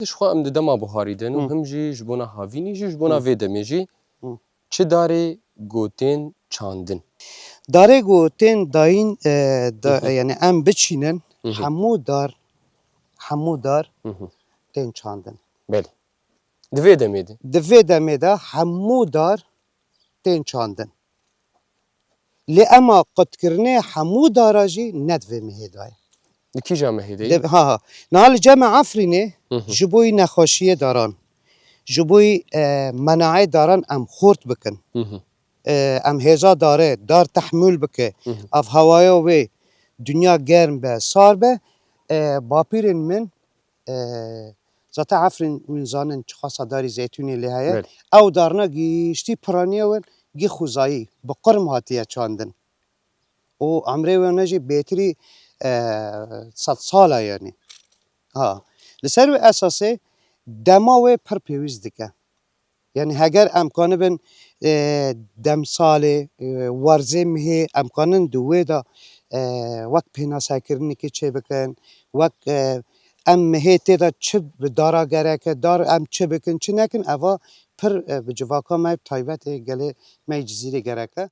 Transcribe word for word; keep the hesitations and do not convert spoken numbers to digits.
Ji xwe em di dema buharî de ne û Hı. him jî ji bona havînî jî ji bona Hı. vê demê jî Hı. çi darê ku tên çandin? Darê ku tên dayîn, e, da, Hı hı. yani em biçînin, Hı hı. hemû dar, hemû dar Hı hı. tên çandin. Belê. Di vê demê de. Di vê demê de hemû dar tên çandin. Lê ema qutkirinê hemû dara jî ne di vê mehê de ye. Di kîja mehê de Di, yî? ha, ha. Niha li cem Efrînê Hı hı. ji bo yî nexweşiyê daran, ji bo yî, e, menaê daran em xort bikin. Hı hı. E, em hêza darê, dar tehmûl bike, Hı hı. ev hewaya wê dinya germ be, sar be, e, bapîrên min, e, zaten Efrîn hûn zanin çiqasa darî zeytûnê lê heye. Belê. Ew darna giştî piraniya win gî xwezayî, bi qirm hatiye çandin. Û emrê wê ne jî bêtirî, e, sed sala yani. Ha. Li ser wê esasê dema wê pir pêwîst dike. Yani heger em kanibin, e, demsalê, e, werzê mihê em kanin di wê de, e, wek pênasekirinekê çêbikin, wek, e, em mihê tê de çi bi dara gereke, dar em çi bikin, çi nekin, eva pir, e, bi civaka me taybetê gelê me yê Cizîrê gereke.